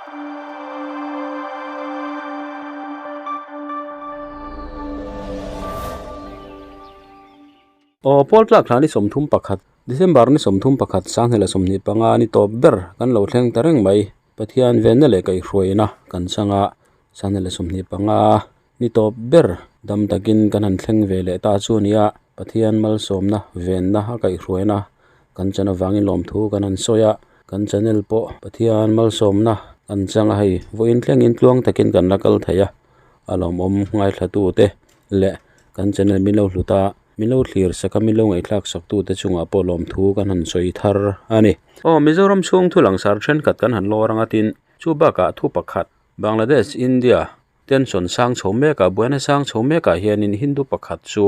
Aw pawl tlak thla ni 31 December ni 31 Sanghela 25 ni tawp ber kan lo thleng ta reng mai Pathian venna leh kaihhruaina kan chang a Sanghela 25 ni tawp ber dam takin kan han thleng ve leh ta chu a ni a Pathian malsawmna venna a kaihhruaina kan chan avangin lawmthu kan han sawi a kan channel pawh Pathian malsawmna kan chang a hei vawiin thlengin tluang takin kan la kal thei a a lawmawm ngaithla tute leh kan channel min lo hlut a min lo thlir sak a min lo ngaihthlak sak tute chungah pawh lawmthu kan han sawi thar a ni. Aw Mizoram chhung thu langsar thenkhat kan han lawr anga tin chu bakah thu pakhat Bangladesh India Tension sang chho mekah buaina sang chho mekah hianin Hindu pakhat chu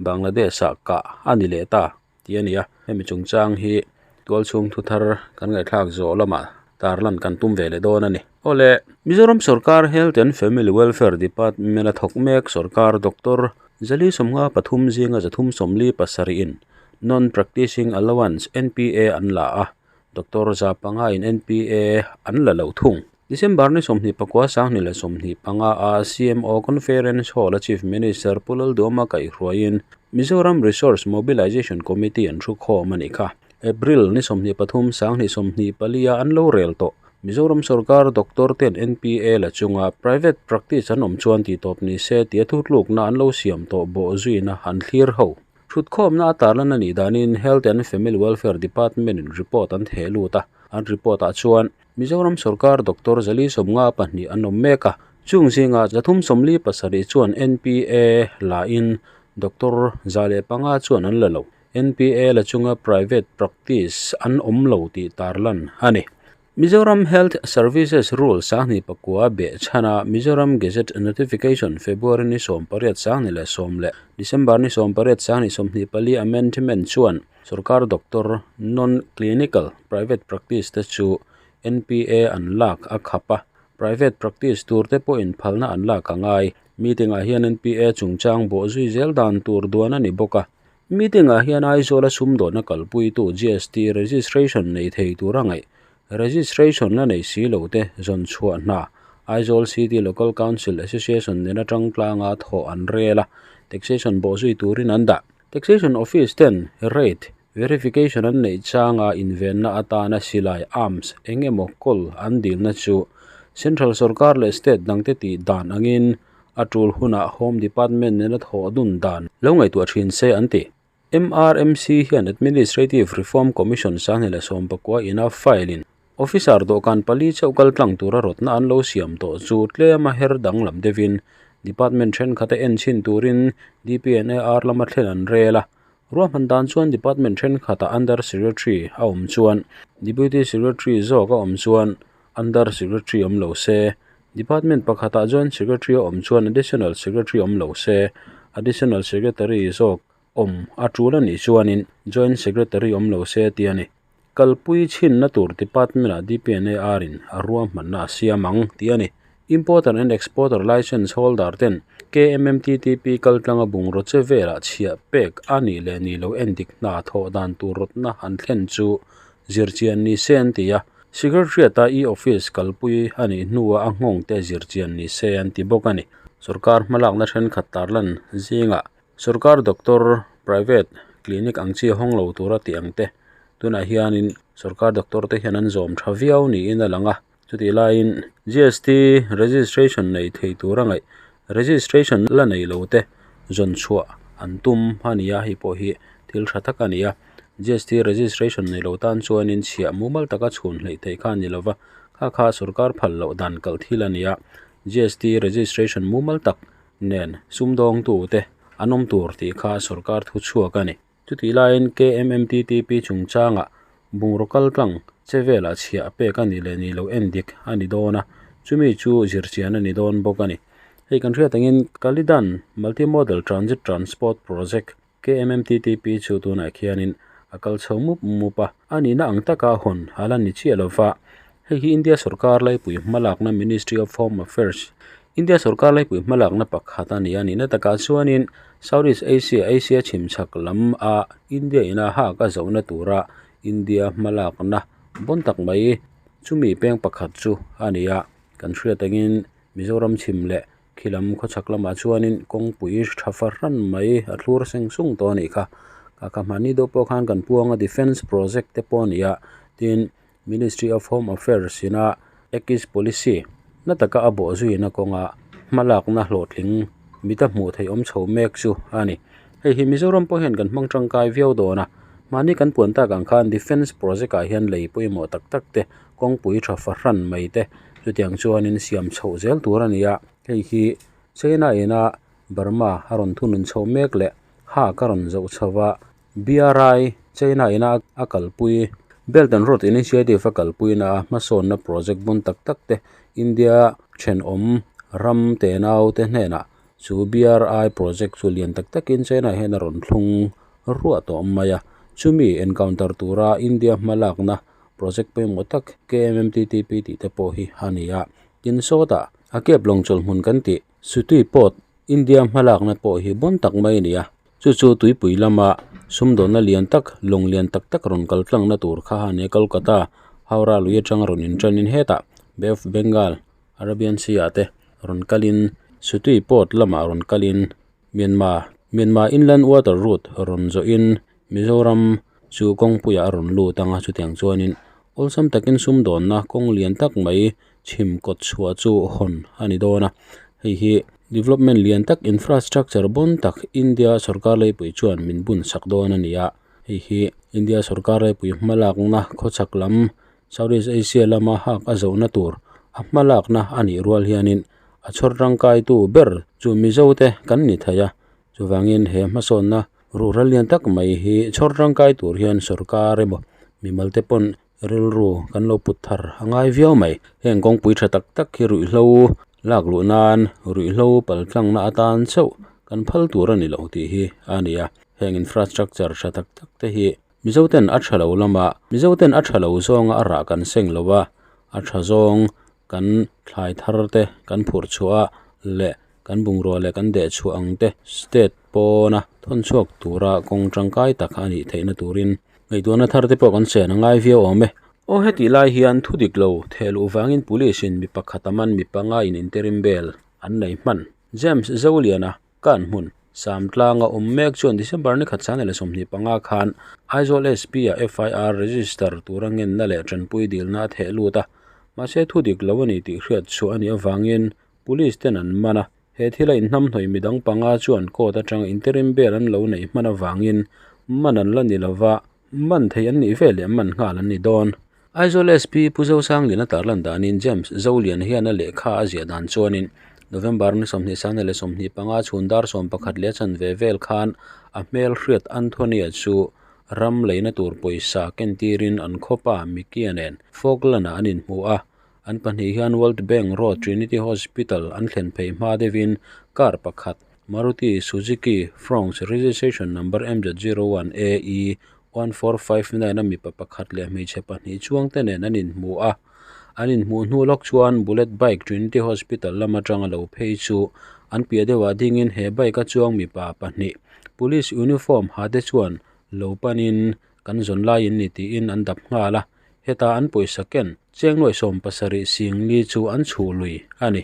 Bangladesh-ah kah a ni leh ta tih a ni a, hemi chungchang hi tualchhung thuthar kan ngaihthlak zawh lamah tarlan kan tum ve leh dawn a ni. Awle, Mizoram sorkar Health and Family Welfare Department-a thawk mek sorkar Doctor Zali Sawmnga pathum zinga zathum sawmli pasarihin Non-Practicing Allowance, NPA, an la a, Doctor za panga in NPA an la lo thung. December ni 24 2025 a CMO Conference Hall a Chief Minister Pu Lalduama kaihhruaiin Mizoram Resource Mobilisation Committee an thu khawm a nih kha. April ni 23 2024 a an lo rel tawh. Mizoram sorkar doctor ten NPA la chunga private practice an awm chuan titawp ni se tia thutlukna an lo siam tawh bawh zuina an thlir ho. Thutkhawmna a tarlan a nih danin Health and Family Welfare Department in report an theh lut a, an report ah chuan Mizoram sorkar Doctor Zali Sawmnga pahnih an awm mek a, chung zingah 347 chuan NPA la in Doctor 105 chuan an la lo. NPA la chunga private practice an awm lo tih tarlan a ni. Mizoram Health Services Rule 2009 beh chhana Mizoram Gazette Notification February ni 18 2010 leh December ni 18 2024 Amendment chuan Sorkar doctor non-clinical private practice te chu NPA an lak a khap a, private practice tur te pawhin phalna an lak a ngai. Meeting ah hian NPA chungchang bawh zui zel dan tur duan a ni bawk a. Meeting ah hian Aizawl a sumdawnna kalpuitu GST registration nei thei tur a ngaih registration la nei si lo te zawn chhuah hna Aizawl City Local Council Association nena tangtlanga thawh an rel a, taxation bawh zui turin an dah. Taxation office ten rate verification an neih changa invenna atana silai arms eng emaw kawl an dilna chu Central sorkar leh state dangte tih dan angin a tul hunah Home Department nena thawh dun dan lo ngaihtuah thin se an ti. MRMC hian Administrative Reform Commission 2019 ina file in Officer dawhkan pali chauh kal tlang tura rawtna an lo siam tawh chu tlem a her danglam deuhin Department thenkhat a en chhin turin DPNAR lama thlen an rel a, ruahman dan chuan Department thenkhatah Under Secretary a awm chuan Deputy Secretary zawk a awm chuan Under Secretary awm lo se, Department pakhatah Joint Secretary a awm chuan Additional Secretary awm lo se, Additional Secretary zawk awm a tul a nih chuanin Joint Secretary awm lo se tih a ni. Kalpui chhinna tur Department-ah DPNAR in a ruahmanna a siam ang tih a ni. Importer and Exporter Licence holder ten KMMTTP kaltlanga bungraw che velah chhiah pek a nih leh nih loh endik hna thawh dan tur rawtna an thlen chu zirchian ni se an ti a. Secretariat-a e-office kalpui a nih hnuah a nghawng te zirchian ni se an ti bawk a ni. Sorkar hmalakna thenkhat tarlan zingah sorkar doctor private clinic ang chi hawng lo tura tih ang te tunah hianin sorkar doctor te hian an zawm tha viau niin a lang a, chutih laiin GST registration nei thei tura ngaih registration la nei lo te zawn chhuah an tum a ni a, hei pawh hi thil tha tak a ni a. GST registration nei lo tan chuanin chhiah mumal taka chhun hleih theih kha a ni lova, kha kha sorkar phal loh dan kalh thil a ni a, GST registration mumal tak nen sumdawngtu te an awm tur tih kha sorkar thu chhuak a ni. Chutih laiin KMMTTP chungchangah bungraw kal tlang che velah chhiah pek a ni leh ni lo en dik a ni dawn a, chumi chu zirchian a ni dawn bawk a ni. Hei kan hriat angin Kalidan Multimodal Transit Transport Project KMMTTP chu tunah khianin a kal chho mup mup a, a nihna ang taka hawn a la ni chiah lova. Hei hi India sorkar laipui hmalakna Ministry of Home Affairs, India sorkar laipui hmalakna pakhat a ni a nihna takah chuanin Southeast Asia, Asia chhimchhak lam a India ina hak a zohna tura India hmalakna bawn tak mai. Chumi peng pakhat chu a ni a kan hriat angin Mizoram chhim leh khi lam khawchhak lamah chuanin kawngpui tha fahran mai a thlur seng sung tawh a nih kha ka kha hmanni deuh pawh khan kan puang a defence project te pawh a ni a tin ministry of home affairs ina act east policy na taka a bawh zuina kawnga hmalakna hlawhtling mita hmuh theih awm chho mek chu a ni hei hi Mizoram pawh hian kan hmang tangkai viau dawn a mahni kan puan tak ang khan defence project ah hian lei pawimawh tak tak te kawngpui tha fahran mai te chutiang chuanin siam chhoh zel tur a ni a hei hi China ina Burma a rawn thunun chho mek leh hak a rawn zoh chho va B_R_I China ina a kalpui Belt and Road Initiative a kalpuina a hmasawnna project bun tak tak te India thenawm ram tenau te hnenah chu B_R_I project chu lian tak takin China hian a rawn thlung ruah tawh mai a chumi encounter tura India hmalakna project pawimawh tak K_M_M_T_T_P tih te pawh hi a ni a tin sawtah a kep lawng chawlhmun kan tih Sutui pawt India hmalakna pawh hi bawn tak mai a ni a chu chu tuipui lama sumdawnna lian tak lawng lian tak tak rawn kal tlangna tur kha a ni a Kolkata Howrah lui atanga rawn inṭanin hetah Bay of Bengal Arabian Sea ah te rawn kalin Sutui pawt lamah rawn kalin Myanmar Myanmar Inland Water Route rawn zawhin Mizoram chu kawngpuiah a rawn lut ang a chutiang chuanin awlsam takin sumdawnna kawng lian tak mai chhim kawt chhuah chu hawn a ni dawn a hei hi development lian tak infrastructure bawn tak India sawrkar leipui chuan min bun sak dawn a ni a hei hi India sawrkar leipui hmalakna khawchhak lam Southeast Asia lama hak a zawhna tur a hmalakna a nih rual hianin a chhawr tangkaitu ber chu Mizo te kan ni thei a chuvangin he hmasawnna ruhral lian tak mai hi chhawr tangkai tur hian sawrkar emaw mimal te pawn rilru kan lo put thar a ngai viau mai heng kawngpui tha tak tak hi ruihhlo lak luh nan ruihhlo pal tlangna atan chauh kan phal tur a ni lo tih hi a ni a heng infrastructure tha tak tak te hi Mizo ten a tha lo lama Mizo ten a tha lo zawnga a rah kan seng lo a a tha zawng kan thlai thar te kan phurh chhuah a leh kan bungrua leh kan deh chhuah ang te state pawna thawn chhuak tura kawng tangkai tak a nih theihna turin ngaihtuahna thar te pawh kan chen a ngai viau awm e. Aw hetih lai hian thu dik lo theh luh vangin police in mi pakhat a man mi panga in interim bail an nei hman. James Zoliana Kan hmun Samtlanga awm mek chuan December ni khat sangel 25 khan Aizawl SP ah FIR register tura ngenna leh tanpui dilna a theh lut a, mahse thu dik lo a ni tih hriat chhuah a nih avangin Police ten an man a, he thila inhnamhnawih midang panga chuan court atanga interim bail an lo neih hman avangin man an la ni lova, man thei an nih veleh man nghal an ni dawn. Aizawl SP Pu Zosangliana tarlan danin James Zolian hian a lehkha a ziah dan chuanin November ni 25 chhun dar 11 leh chanve vel khan a hmel hriat Anthony-a chu ram leina tur pawisa kentirin an khawpa Mickey-a nen Falkland-ah an inhmu a, An pahnih hian World Bank Road Trinity Hospital an thlen phei hma deuhin car pakhat Maruti Suzuki Fronx registration number MZ01AE 1459 a mipa pakhat leh hmeichhe pahnih chuang te nen an inhmu a. An inhmuh hnu lawk chuan Bullet Bike Trinity Hospital lam atanga lo phei chu an piah deuhah dingin he bike a chuang mipa pahnih Police uniform ha te chuan lo panin kan zawn laiin ni tiin an dap nghal a. Heta an pawisa ken chengnuai 70 singli chu an chhuh lui a ni.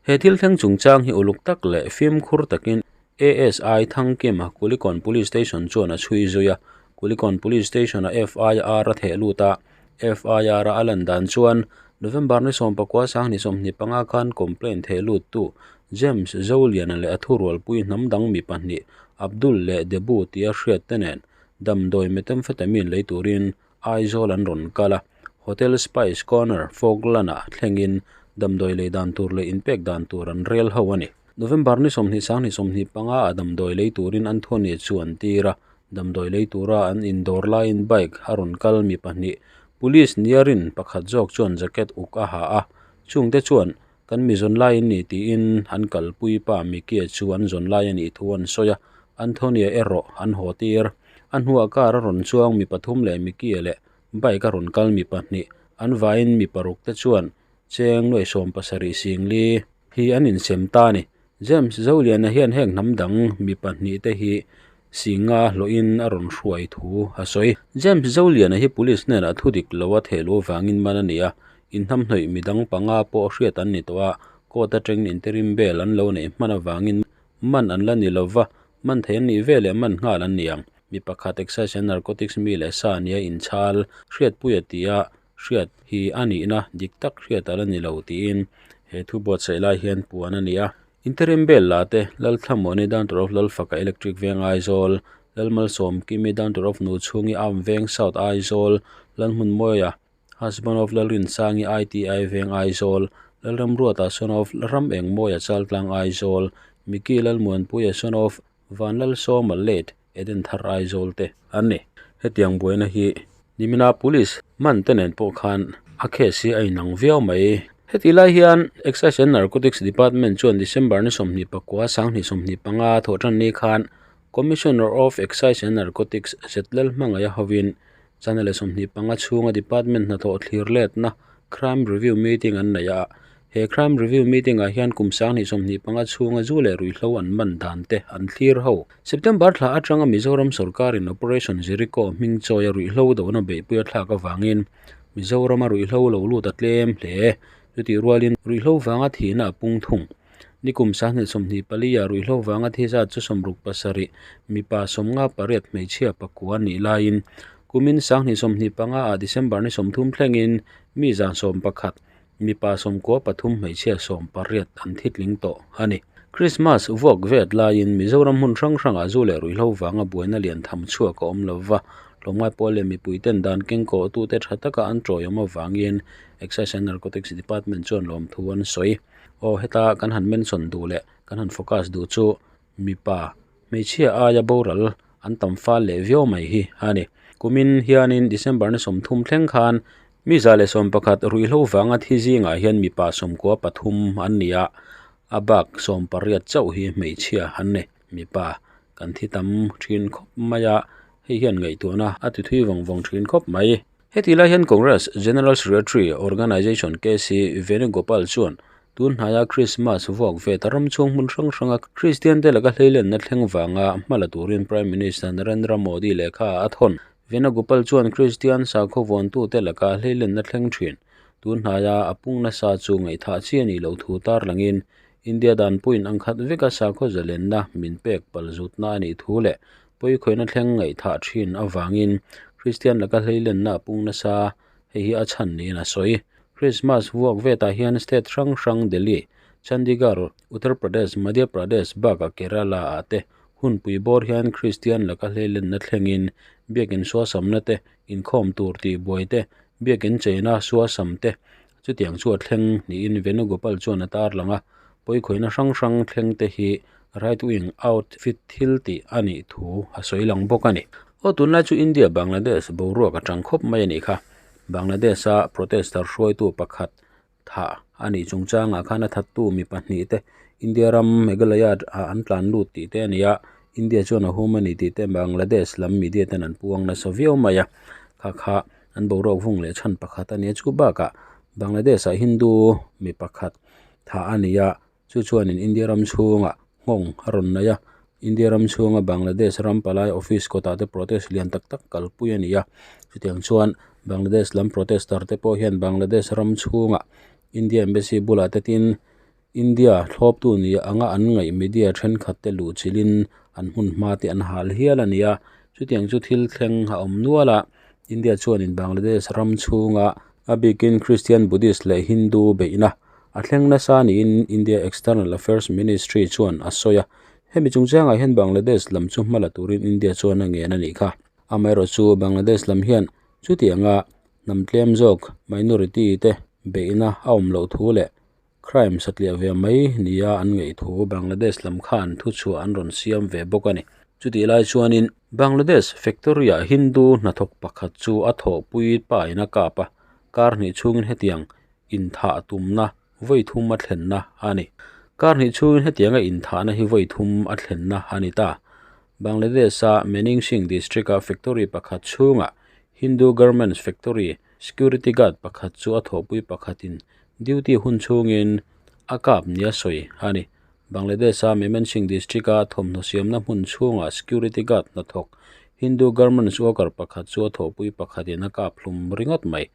He thil thleng chungchang hi uluk tak leh fimkhur takin ASI Thangkima Kulikawn Police Station chuan a chhui zui a. Kulikawn Police Station-a FIR a theh lut a, FIR-a a lan dan chuan November ni 19 sang ni 25 khan complaint theh luttu James Zoliana leh a thurualpui hnam dang mi pahnih Abdul leh Debu tia hriat te nen damdawi methamphetamine lei turin Aizawl an rawn kal a, Hotel Spice Corner, Falkland-ah thlengin damdawi lei dan tur leh inpek dan tur an rel ho a ni. November ni 20 sang ni 25 ah damdawi lei turin Anthony chu an tir a, damdawi lei tura an indawr laiin bike a rawn kal mi pahnih, Police niarin pakhat zawk chuan jacket uk a ha a, chungte chuan kan mi zawn lai in ni tiin an kalpui pa Mickey-a chu an zawn lai a nih thu an sawi a, Anthony-a erawh an haw tir. A hnuah car a rawn chuang mi pathum leh Mickey-a leh bike a rawn kal mi pahnih, an vaiin mi paruk te chuan cheng nuai 70 singli hi an insem ta a ni. James Zoliana hian heng hnam dang mi pahnih te hi singa hlawhin a rawn hruai thu a sawi. James Zoliana hi police hnenah thu dik lo a theh luh avangin man a ni a. Inhnamhnawih midang panga pawh hriat an ni tawh a, court atangin interim bail an lo neih hman avangin man an la ni lova, man theih an nih veleh man nghal an ni ang. Mi pakhat Excise and Narcotics mi leh sa nia inchhal hriatpui a ti a, hriat hi a nihna dik tak hriat a la ni lo tiin he thu buatsaih lai hian puan a ni a. Interim bail la te, Lalthlamuani Dantor of Lalfaka Electric Veng Aizawl, Lalmalsawm Kimi Dantor of Nuchhungi Arm Veng South Aizawl, Lalhmunmawia Husband of Lalrinsangi ITI Veng Aizawl, Lalramruata son of Ramengmawia Chaltlang Aizawl, Micky Lalmuanpuia son of Vanlalsawma late Edenthar Aizawl te an ni. Hetiang buaina hi nimina Police man te nen pawh khan a case hi a inang viau mai. Hetih lai hian Excise and Narcotics Department chuan December ni 24 2025 thawhtan ni khan Commissioner of Excise and Narcotics Zetlalhmangaih hovin Channel 25 chhunga department hnathawh thlir letna Crime Review Meeting an nei a. He Crime Review Meeting-ah hian kum 2025 chhunga zu leh ruihhlo an man dan te an thlir ho. September thla atanga Mizoram sawrkarin Operation Jericho hming chawia ruihhlo dona beihpui a thlak avangin Mizorama ruihhlo lo lut a tlem hle. Chutih rualin ruihhlo vanga thihna a pung thung. Nikum 2024 ah ruihhlo vanga thi zat chu 67, mipa 58 hmeichhia pakua nih laiin kumin 2025 ah December ni 30 thlengin mi 11, mipa 93 hmeichhia 18 an thi tling tawh a ni. Krismas vuak vet laiin Mizoram hmun hrang hrangah zu leh ruihhlo vanga buaina lian tham chhuak a awm lova, tlawmngai pawl leh mipuiten dan kengkawhtute tha taka an tawiawm avangin Excise and Narcotics Department chuan lawmthu an sawi. Aw heta kan han mention duh leh kan han focus duh chu mipa hmeichhia aia boral an tam fal leh viau mai hi a ni. Kumin hianin December ni 30 thleng khan mi 111 ruihhlo vanga thi zingah hian mipa 93 an ni a, a bak 18 chauh hi hmeichhia an ni. Mipa kan thi tam thin khawp mai a, hei hian ngaihtuahna a ti thui vawng vawng thin khawp mai. Heti lai hian Congress General Secretary Organisation KC Venugopal chuan tun hnaia Krismas vuak vet ram chhung hmun hrang hranga Kristian te laka hleilenna thleng vanga hma la turin Prime Minister Narendra Modi lehkha a thawn. Venugopal chuan Kristian sakhaw vuantute laka hleilenna thleng thin tun hnaia a pung nasa chu ngaihthah chi a nih loh thu tarlangin India danpuiin ang khat veka sakhaw zalenna min pek palzutna a nih thu leh Pawikhawihna thleng ngaihthah thin avangin Kristian laka hleilenna a pung nasa, hei hi a chhan niin a sawi. Krismas vuak vetah hian state hrang hrang Delhi, Chandigarh, Uttar Pradesh, Madhya Pradesh bakah Kerala ah te hunpui bawr hian Kristian laka hleilenna thlengin biakin suasamna te, inkhawm tur tihbuai te, biakin cheina suasam te chutiang chu a thleng niin Venugopal chuan a tarlang a. Pawikhawihna hrang hrang thleng te hi right wing outfit thil tih a nih thu a sawi lang bawk a ni. Aw tunlai chu India Bangladesh boruak a tang khawp mai a nih kha. Bangladesh a protester hruaitu pakhat thah a nih chungchangah khan a thattu mi pahnih te India ram Meghalaya ah an tlan lut tih te a ni a, India chuan a hum a ni tih te Bangladesh lam media ten an puang nasa viau mai a. Kha kha an boruak vung leh chhan pakhat a ni a, chu bakah Bangladesh ah Hindu mi pakhat thah a ni a, chu chuanin India ram chhungah nghawng a rawn nei a, India ram chhunga Bangladesh ram palai office kawtah te protest lian tak tak kalpui a ni a, chutiang chuan Bangladesh lam protester te pawh hian Bangladesh ram chhungah India embassy bulah te tin India thlawptu ni anga an ngaih media thenkhat te luh chilhin an hmun hma te an hal hial a ni a, chutiang chu thil thleng a awm nual a, India chuanin Bangladesh ram chhunga a bikin Christian, Buddhist leh Hindu beihna a thleng nasa niin India External Affairs Ministry chuan a sawi a. Hemi chungchangah hian Bangladesh lam chu hma la turin India chuan a ngen a nih kha. Amaherawhchu Bangladesh lam hian chutianga hnam tlem zawk minority te beihna a awm loh thu leh crime satliah ve mai nia an ngaih thu Bangladesh lam khan thuchhuah an rawn siam ve bawk a ni. Chutih lai chuanin Bangladesh factory-ah Hindu hnathawk pakhat chu a thawhpui pa in a kap a, kar hnih chhungin hetiang inthah tumna vawi thum a thlenna a ni. Kar hnih chhungin hetianga inthahna hi vawi thum a thlenna a ni ta. Bangladesh-a Meningsing district-a factory pakhat chhungah Hindu Garments Factory security guard pakhat chu a thawhpui pakhatin duty hun chhungin a kap nia sawi a ni. Bangladesh-a Mymensingh district-a thawmhnaw siamna hmun chhungah security guard hnathawk Hindu garments worker pakhat chu a thawhpui pakhatin a kap hlum ringawt mai.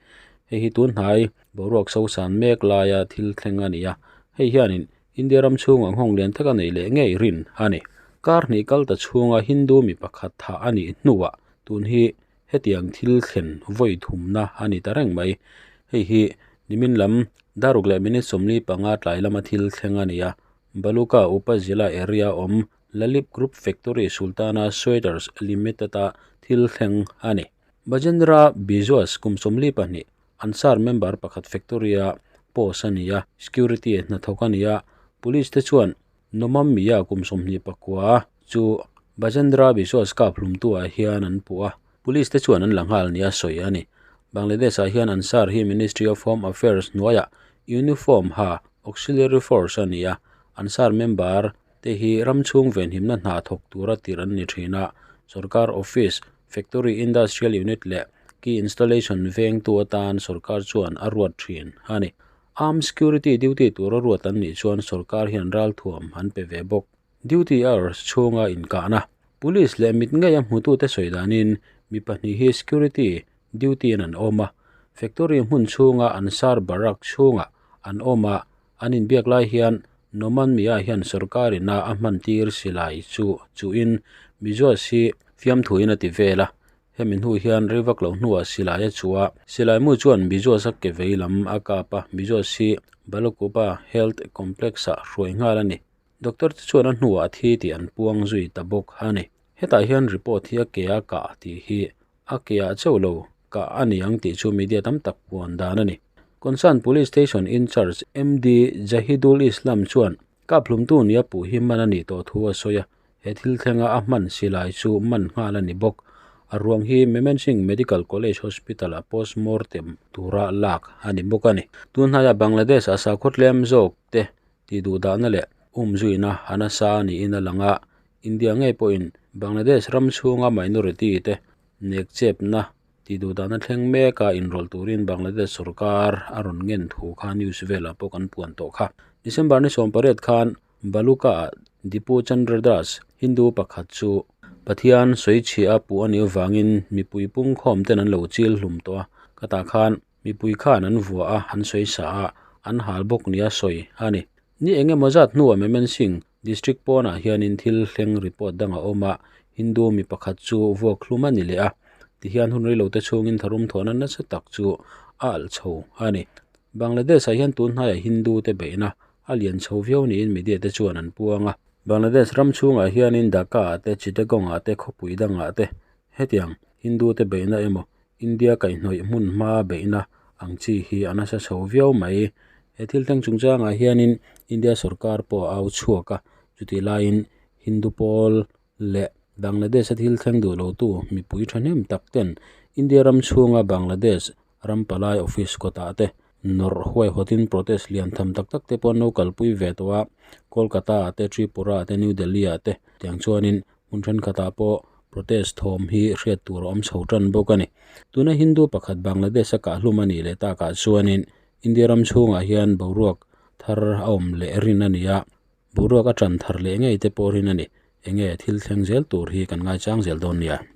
Hei hi tun hnai boruak sosan mek laia thil thleng a ni a, hei hianin India ram chhungah nghawng lian tak a neih leh ngei rin a ni. Kar hnih kal ta chhunga Hindu mi pakhat thah a nih hnuah tun hi hetiang thil thlen vawi thumna a ni ta reng mai. Hei hi nimin lam daruk leh minute 45 tlai lama thil thleng a ni a, Baluka Upazila area awm Lalip Group Factory Sultana Sweaters Limited a thil thleng a ni. Bajendra Biswas kum 42 Ansar member pakhat factory a post a ni a, security hnathawk a ni a, police te chuan Nomam Miya kum 29 chu Bajendra Biswas kap hlumtu ah hian an puh a, police te chuan an la nghal nia sawi a ni. Bangladesh ah hian Ansar hi Ministry of Home Affairs hnuaiah uniform ha auxiliary force a ni a, Ansar member te hi ram chhung venhimna hna thawk tura tirh an ni thin a, sorkar office, factory industrial unit leh key installation vengtu atan sorkar chuan a ruat thin a ni. Armed security duty tura ruat an nih chuan sorkar hian ralthuam an pe ve bawk. Duty hours chhunga inkahna, police leh mit ngeia hmutute sawi danin mi pahnih hi security duty in an awm a, factory hmun chhunga Ansar barrack chhungah an awm a, an inbiak lai hian Noman Miah hian sorkarina a hman tir silai chu chuhin Biswas hi fiamthuin a ti vel a, hemi hnu hian rei vak loh hnuah silai a chuh a, silai mu chuan Biswas a ke vei lam a kap a, Biswas hi Balakupa Health Complex ah hruai nghal a ni. Doctor te chuan a hnuah a thi tih an puang zui ta bawk a ni. Hetah hian report hi a ke a kah tih hi a ke ah chauh lo kah a ni ang tih chu media tam tak puan dan a ni. Concern Police Station in-charge MD Jahidul Islam chuan kap hlumtu nia puh hi man a nih tawh thu a sawi a, he thil thlenga a hman silai chu man nghal a ni bawk. A ruang hi Mymensingh Medical College Hospital ah postmortem tura lak a ni bawk a ni. Tun hnaiah Bangladesh ah sakhaw tlem zawk te tih duhdahna leh umzuina a nasa niin a lang a, India ngei pawhin Bangladesh ram chhunga minority te nekchepna tih duhdahna thleng mek a inrawlh turin Bangladesh sorkar a rawn ngen thu kha news velah pawh kan puan tawh kha. December ni 18 khan Baluka ah Dipu Chandra Das, Hindu pakhat chu Pathian sawichhia a puh a nih avangin mipui pungkhawm ten an lo chil hlum tawh a, khatah khan mipui khan an vua a, an sawi sa a, an hal bawk nia sawi a ni. Ni eng emaw zat hnuah Mymensingh District pawnah hianin thil thleng report dang a awm a, Hindu mi pakhat chu vuak hlum a ni leh a, tihian hun reilo te chhungin tharum thawhna nasa tak chu a alh chho a ni. Bangladesh ah hian tun hnaiah Hindu te beihna a lian chho viau niin media te chuan an puang a. Bangladesh ram chhungah hianin Dhaka ah te, Chittagong ah te, khawpui dangah te hetiang Hindu te beihna emaw India kaihhnawih hmun hma beihna ang chi hi a nasa chho viau mai. He thil thleng chungchangah hianin India sorkar pawh a au chhuak a, chutih laiin Hindu pawl leh Bangladesh a thil thleng duh lotu mipui thahnem tak ten India ram chhunga Bangladesh ram palai office kawtah te nawrh huaihawtin protest lian tham tak tak te pawh an lo kalpui ve tawh a, Kolkata ah te, Tripura ah te, New Delhi ah te tiang chuanin Hmun thenkhatah pawh protest thawm hi hriat tur a awm chho tan bawk a ni. Tuna Hindu pakhat Bangladesh a kahhlum a nih leh takah chuanin India ram chhungah hian boruak thar a awm leh rin a ni a, boruak a tan thar leh ngei te pawh rin a ni. Enge thil thleng zel tur hi kan ngaichang zel dawn nia.